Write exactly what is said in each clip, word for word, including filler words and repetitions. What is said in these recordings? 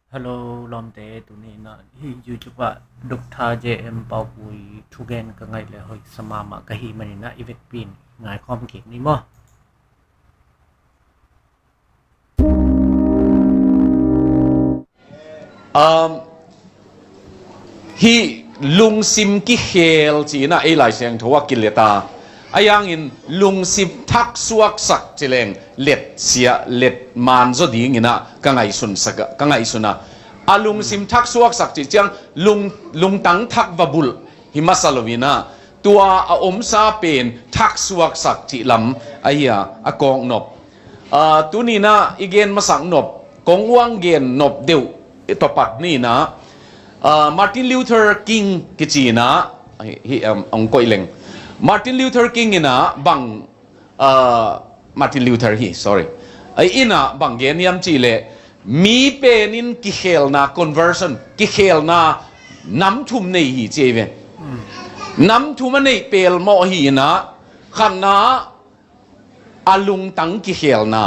Hello lawmte, tuni in ah hih YouTube ah Doctor J M Paupui thugen ka ngaih le hoih sa mahmah ka hih manin ah i vekpi in ngaikhawm kik ni maw? Um, hih lungsim kikhel ci-in ah ei Lai Siangtho ah kilet a, a hiangin lungsim thaksuaksak ci leng let sia let man zaw dingin ah ka ngaihsun sak a, ka ngaihsun a, a lungsim thaksuaksak cih ciang lung, lungtang thak va bulh hi masa lo in ah, tua a omsa pen thaksuaksak cih lam ahi a, a kawknop. Ah, tuni in ah i gen masak nop, kong uang gen nop deuh tawh pat ni in ah, ah, Martin Luther King kici in ah, hi, hi, um, hong koih leng. Martin Luther King in ah bang, ah, Martin Luther hi, sorry. Ah, in ah bang gen hiam cih leh, mi pen in kikhelna, conversion, kikhelna nam thum nei hi ci hi ve. Nam thum a neih pelmawh hi in ah, khatna a lungtang kikhelna,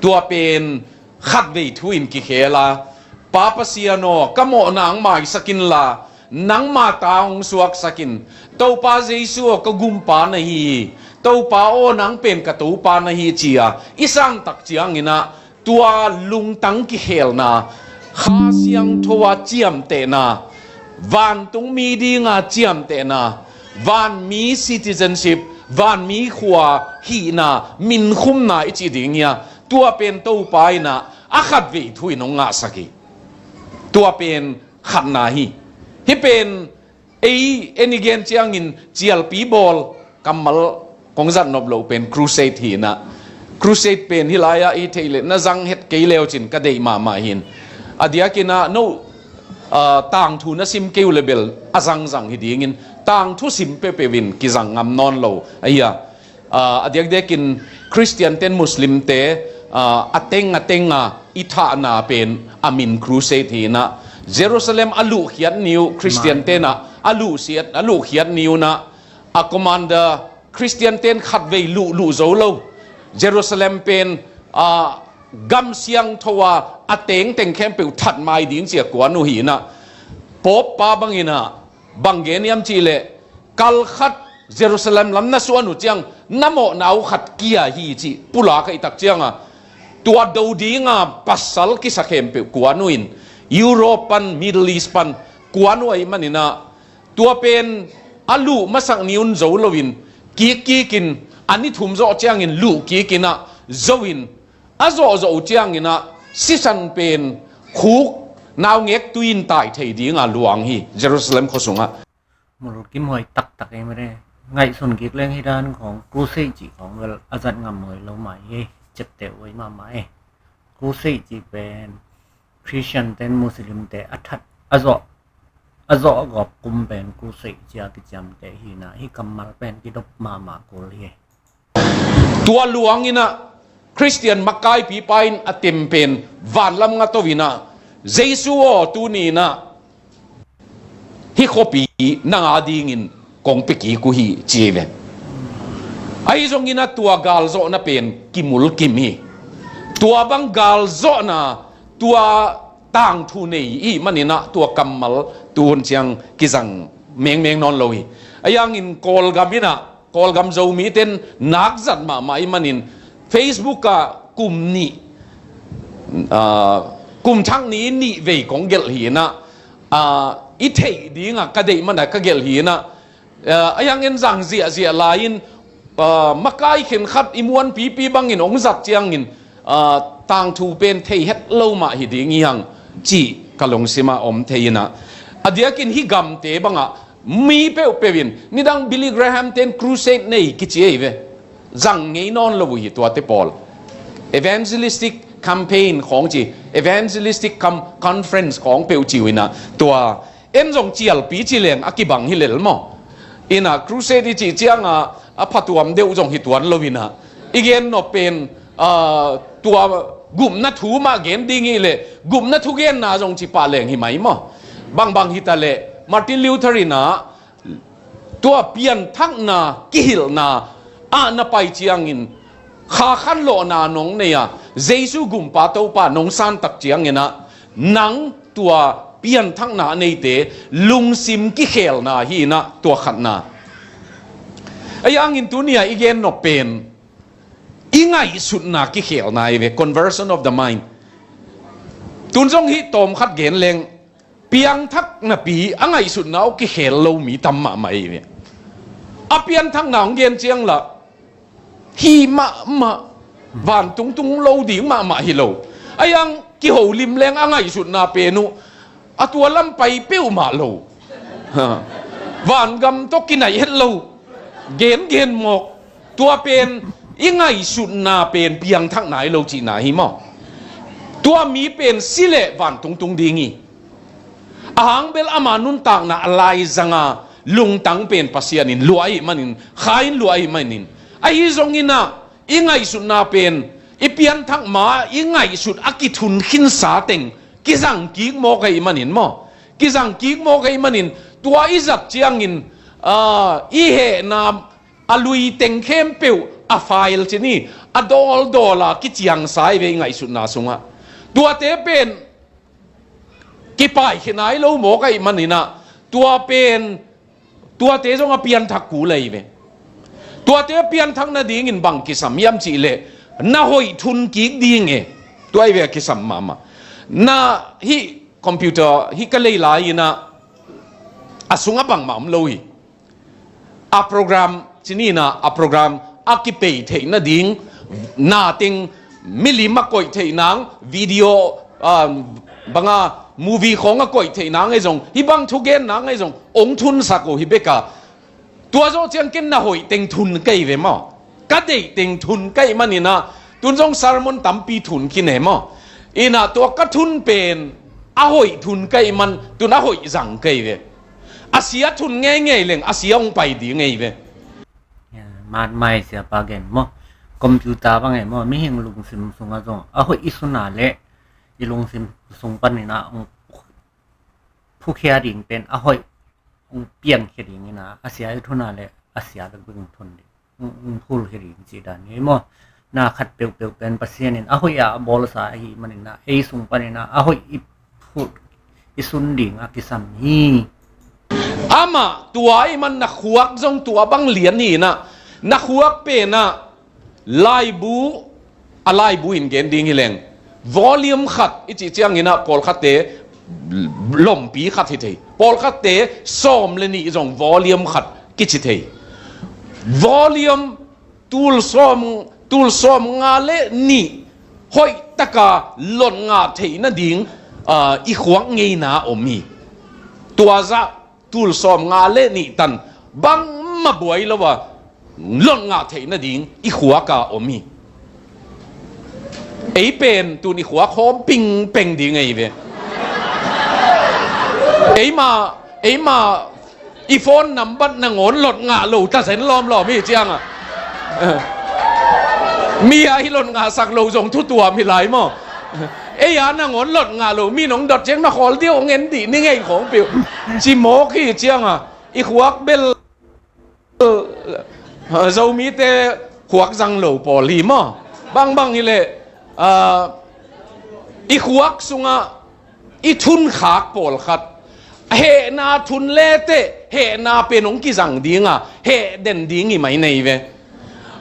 tua pen khatvei thu in kikhel a, Pa Pasian aw, ka mawhna hong maisak inla, nangma ta hong suaksak in. Topa Jesu aw, ka gumpa na hi hi. Topa aw, nang pen ka Topa na hi, ci-a i sang tak ciangin ah, tua lungtang kikhelna, Kha Siangtho a ciamtehna, vantung mi dinga ciamtehna, vanmi citizenship, vanmi khua hihna, minkhumna i cih ding hi a, tua pen Topa in ah a khatvei thu in hong ngahsak hi. Tua pen khatna hi. Hih pen ei en i gen ciangin cialpi bawl kammal kong zat nop loh pen crusade hi in ah. Crusade pen hih lai-ah i theih leh na zang het kei leu cin ka deih mahmah hi in. A diakin ah no, ah, tangthu na sim kei uh leh bel a zangzang hi dingin, tangthu sim peuhpeuh in kizang ngam nawn lo ahi a. Ah, a diakdiakin Khristian ten Muslim te, ah, a teng a teng a i thahna pen a min crusade hi in ah, Jerusalem a luhkhiat ni uh, Khristian ten ah a luhsiat, a luhkhiat ni uh in ah, a commander, Khristian ten khatvei luh, luh zo lo. Jerusalem pen, ah, gam siangtho a a tengteng khempeuh that mai ding ci-a kuan uh hi in ah, Pope pa bangin ah bang gen hiam cih leh, kal khat Jerusalem lam na suan uh ciang na mawhna uh khat kia hi cih pulak ahih tak ciang a, tua do dinga pasal kisa khempeuh kuan uh in, Europe pan, Middle East pan kuan uh ahih manin ah, tua pen a luh masak ni un zo loin, kik kikin, a ni thum zawh ciangin luh kikin ah zo in, a zawh zawh uh ciangin ah sisan pen khuk naungek tui in tai thei dinga luang hi Jerusalem khua sungah. Mulkimhuai taktak ei mare. Ngaihsun kik leng hih dan khawng crusade cih khawng bel a zat ngamhuai lo mah hi ei. Ciapteh huai mahmah ei. Crusade cih pen Khristian ten Muslim te a that, a zawh, a zawh a gawp kum pen crusade ci-a kiciamteh hi in ah, hih kammal pen kidop mahmah kul hi ei. Tua luangin ah Khristian makaipipa in a tem pen vanlam ngat lo in ah, Jesu aw, tuni in ah hih khuapi nang a dingin kong pia kik uh hi, ci hi ve. Ahi zongin ah tua galzawhna pen kimulkim hi. Tua bang galzawhna, tua tangthu nei i hih manin ah tua kammal tuhun ciang kizang mengmeng nawn lo hi. A hiangin Kawlgam in ah, Kawlgam Zomi ten nakzat mahmah i hih manin Facebook ah kum nih, ah, kum thak ni nih vei kong gelh hi in ah, ah, i theih dingah ka deih man ah ka gelh hi in ah, ah, a hiangin zang ziahziah lai-in, ah, makai khenkhat i muanpipi bangin hong zat ciangin, ah, tangthu pen thei het lo mah hi ding hi hang cih ka lungsimah om thei in ah, a diakin hih gamte bangah mi peuhpeuh in, nidang Billy Graham ten crusade nei kici ei ve. Zang ngei nawn lo uh hi tuate pawl. Evangelistic campaign khawng ci, evangelistic com-, conference khawng peuh ci uh in ah, tua en zong cialpi ci leng a kibang hi lel maw? In ah crusade i cih ciangah a phatuam deuh zong hi tuan lo in ah, i gen nop pen, ah, tua gupna thu mah gen ding hi leh, gupna thugenna zong ci pah leng hi mai maw? Bangbang hi ta leh, Martin Luther in ah, tua pianthakna, kihilhna ah na pai ciangin, kha khanlawhna nong nei a, Jesu gumpa Topa nong san tak ciangin ah, Nang tua pianthakna a neite lungsim kikhelna hi inah tua khatna. Ahi hangin tuni-a i gen nop pen i ngaihsutna kikhelna hi ve, conversion of the mind. Tun zong hih tawmkhat gen leng, piangthak napi a ngaihsutna uh kikhel lo mi tam mahmah hi ve. A pianthakna hong gen ciang lah hi mahmah, vantungtung lo ding mahmah hi lo. Ahi hang kiholim leng a ngaihsutna pen uh a tua lam pai peuhmah lo. Ha. Vangam tawh kinaih het lo. Gengen mawk. Tua pen i ngaihsutna pen piangthakna hi lo cihna hi maw? Tua mi pen si leh vantungtung ding hi. A hang bel ama nuntakna a laizanga lungtang pen Pasian in luah ahih manin, Kha in luah ahih manin. Ahi zongin ah i ngaihsutna pen i pianthak ma i ngaihsut a kithun khinsa teng kizang kik mawk ahih manin maw? Kizang kik mawk ahih manin tua i zat ciangin, ah, i hehna a lui teng khempeuh a file ci ni, a dawldawla kiciangsa hi ve i ngaihsutna sungah. Tuate pen kipaikhe nai lo mawk ahih manin ah tua pen, tuate zong a pianthak kul ahi ve. Tuate a pianthak nadingin bang kisam hiam cih leh na hoih thun kik ding e. Tua hi ve a kisam mahmah. Na hih computer hih ka lei lai inah a sungah bangmah om lo hi. A program ci ni inah a program a kipei theih nading, na teng milim a koih theih nang, video, ah, banga movie khawng a koih theih nang ahi zong, hih bang thugen nang ahi zong ong thunsak uh hi bek a. Tua zawh ciang ken na hoih teng thun ka hi ve maw? Ka deih teng thun ka hih manin ah tun zong sermon tampi thun khin e maw? Inah tua ka thun pen a hoih thun ka hih man tun a hoih zang ka hi ve. A sia thun ngeingei leng a sia hong pai ding ahi ve. Ya, matmai siapa gen maw? Computer bang e maw? Mihing lungsim sungah zong a hoih i suna leh i lungsim sung panin ah hong phukhia ding pen a hoih hong piankhia ding inah a sia i thuna leh a sia bek bek hong thun ding. Phulkhia ding cih dan hi maw? Na khat peuhpeuh pen Pasian in a hoih ah a bawlsa ahih manin ah ei sung panin ah a hoih i phut i sun ding a kisam hi. Amah tua ahih man na khuak zong tua bang lian hi inah na khuak pen ah laibu, a laibu in gen ding hi leng, volume khat i cih ciangin ah pawlkhatte lompi khat hi thei, pawlkhatte sawm le nih zong volume khat kici thei. Volume tul sawm, tul sawm nga le nih hoihtaka lot ngah theih nading, ah, i khuak ngeina om hi. Tua zah tul sawm nga le nih tan bangmah buai lo a lot ngah theih nading i khuak a om hi. Ei pen tun i khuak hawm pingpeng ding ahi ve. Eima, eima i phone nambat nangawn lot ngah lo ta zen lawmlawm hi cianga. Mi a hi lot ngahsak lo zong thutuam hi lai maw? Ei a nangawn lot ngah lo mi nong dot ciang na khawl diau hong en dih ni ngei khawng piu. Ci mawk hi cianga i khuak bel Zomite khuak zang lo pawl hi maw? Bangbang hileh, ah, i khuak sungah i thunkhak pawlkhat hehna thun leteh hehna pen hong kizang dinga heh den ding hi mai nei ve.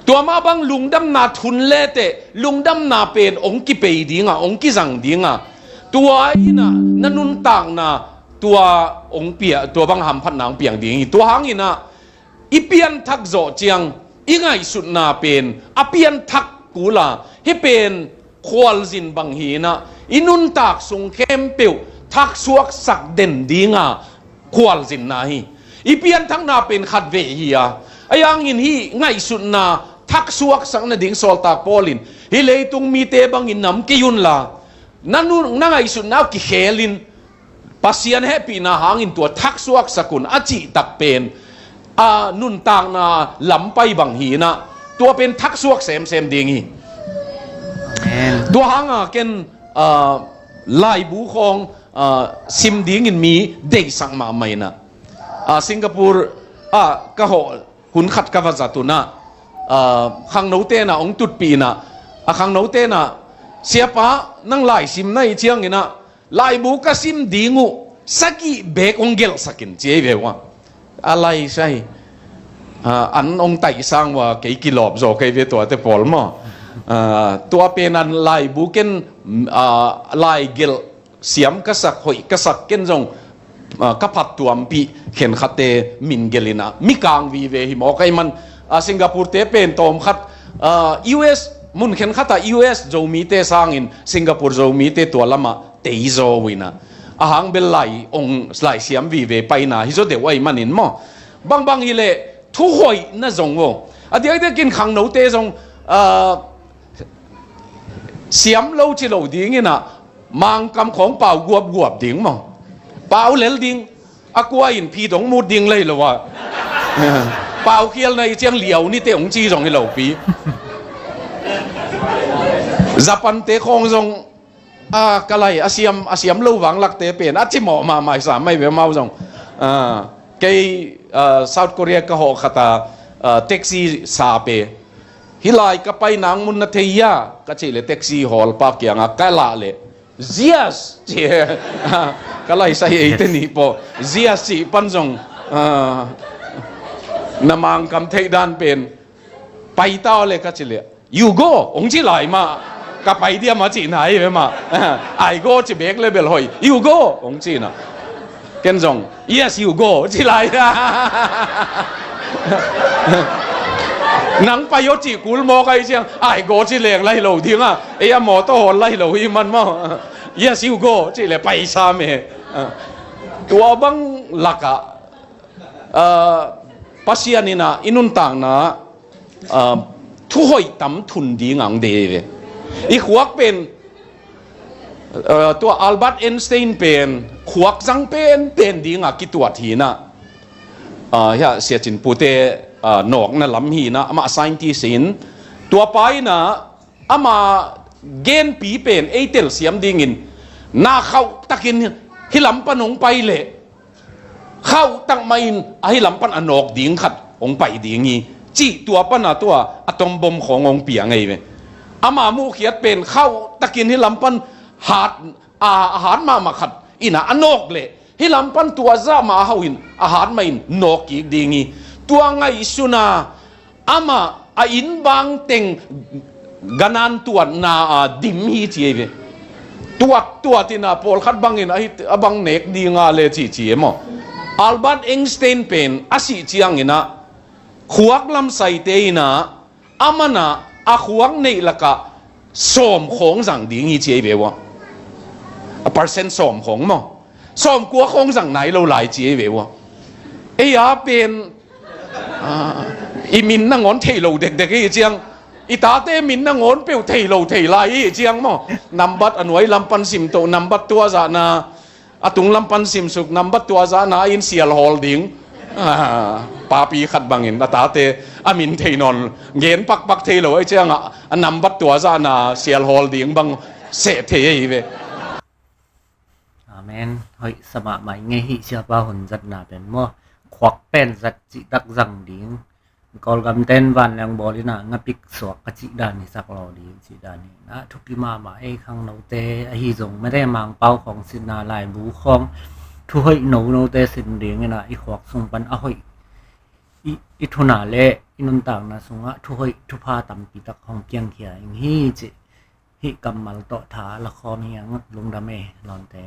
Tua mah bang lungdamna thun leteh lungdamna pen hong kipei dinga hong kizang dinga tua inah na nuntakna tua hong pia, tua bang hamphatna hong piang ding hi. Tua hanginah i pianthak zawh ciang i ngaihsutna pen a pianthak kula hih pen khualzin bang hi inah i nuntak sung khempeuh thaksuaksak den dinga khualzinna hi. I pianthakna pen khatvei hi a, ahi hangin hih ngaihsutna thaksuaksak nading sawltak Paul in hih leitung mite bangin nam kei unla na nun, na ngaihsutna uh kikhelin Pasian hehpihna hangin tua thaksuaksak un a cihtak pen a nuntakna lampai bang hi inah tua pen thaksuak semsem ding hi. Amen. Tua hanga ken, ah, laibu khawng, ah, sim dingin mi deihsak mahmah inah, ah, Singapore ah ka hawh hun khat ka va zat unah, ah, khangno tenah hong tutpih inah, a khangno tenah, "Siapa, nang laisim na hih cianginah Laibu ka sim ding uh sagih beek hong gelhsak in ci ei ve uh a. A lai sai. Ah, an hong taihsang uh a kei kilawp zaw kei ve tuate pawl maw. Ah, tua pen an laibu ken, ah, lai gelh siam ka sak, hoih ka sak ken zong, ah, ka phat tuampih khenkhatte min gelh in a mikang vive hi maw. Kei man, ah, Singapore te pen tawm khat, ah, U S mun khenkhat ah U S Zomite sangin Singapore Zomite tua lamah tei zaw uh in a, a hang bel lai hong lai siam vive paina hi zaw deuh ahih manin maw. Bangbang hileh thuhoih na zong uh a, diakdiakin khangnote zong, ah, siam lo ci lo ding in a, Mangkam khawng pau guapguap ding maw. Pau lel ding. A kua in phi dong mut ding lei lo a. Pau khialna i ciang liau ni te hong ci zong hi lo pi. Japan te khawng zong, a, ka lai a siam, a siam lo vanglakte pen a cimawh mahmah i sa mai ve mau zong. A, kei, a, South Korea ka hawh khat a, a, taxi sa pe. Hih lai ka pai nang mun na thei hia ka cih leh taxi hawlpa kiangah ka lah leh, "Zias," ci. Ka lai sai eite nih paw. "Zias," cih pan zong, ah, na Mangkam theih dan pen, "Pai ta aw leh," ka cih leh, "You go," hong ci lai mah. Ka pai diam a cihna hi ve mah. "I go," ci bek leh bel hoih. "You go," hong cihna. Ken zong, "Yes, you go," ci lai. Nang pai aw cih kul mawk ahih ciang, "I go," ci leng lai lo ding a, ei a mawtaw hawl lai lo hi man maw. "Yes, you go," cih leh pai sam e. Tua bang lakah, ah, Pasian in a i nuntakna, ah, thuhoih tam thun ding ang dei ve. I khuak pen, ah, tua Albert Einstein pen khuak zang penpen ding a kituat hi na. Ah, hia Sia Cin Pute, ah, nawkna lam hi na, amah scientist in, tua pa in a, ama genpi pen ei telsiam dingin, na khauh takin hih lam pan hong pai leh, khauh tak mah in a hih lam pan a nawk ding khat hong pai ding hi, cih tua pan a tua atom bomb khawng hong piang ei ve. Ama muhkhiat pen khauh takin hih lam pan hat, a, a hat mahmah khat in a, a nawk leh hih lam pan tua zah mah a hauh in a hat mah in nawk kik ding hi. Tua ngaihsun a, amah a inn bang teng ganan tuatna a dim hi ci ei ve. Tuat, tuat in a pawlkhat bangin a hih, a bang nek ding a le ci ci e maw. Albert Einstein pen a sih ciangin a khuak lamsaite in a, aman a, a khuak neih lakah sawm khawng zang ding hi ci ei ve ua. A percent sawm khawng maw. Sawm kua khawng zang nai lo lai ci ei ve ua. Ei a pen, ah, i min nangawn thei lo dekdek hi ciang, i tate min nangawn peuh thei lo thei lai hi ciang maw. Nambat a nuai lam pan sim toh, nambat tua zahna, a tung lam pan simsuk, nambat tua zahna in sial hawl ding. Ah, papi khat bangin a tate a min thei nawn, gen pakpak thei lo ahih ciangah a nambat tua zahna sial hawl ding bang seh thei ahi ve. Amen. Hoih sa mahmah i ngei hi, siapa hun zatna pen maw. Khuak pen zat cihtak zang ding. Kawlgam ten vanleng bawl in a ngapik suak ka cih dan hi sak law ding cih dan hi na, thupi mahmah ei khangnote ahi zong mete Mangpau khawng sinna laibu khawng thuhoih nonote sin ding in a i khuak sung pan a hoih i, i thuna le i nuntakna sungah thuhoih thupha tampi tak hong kiangkhia ing hi cih hih kammal tawh tha la khawm hi a, lungdam ei lawmte.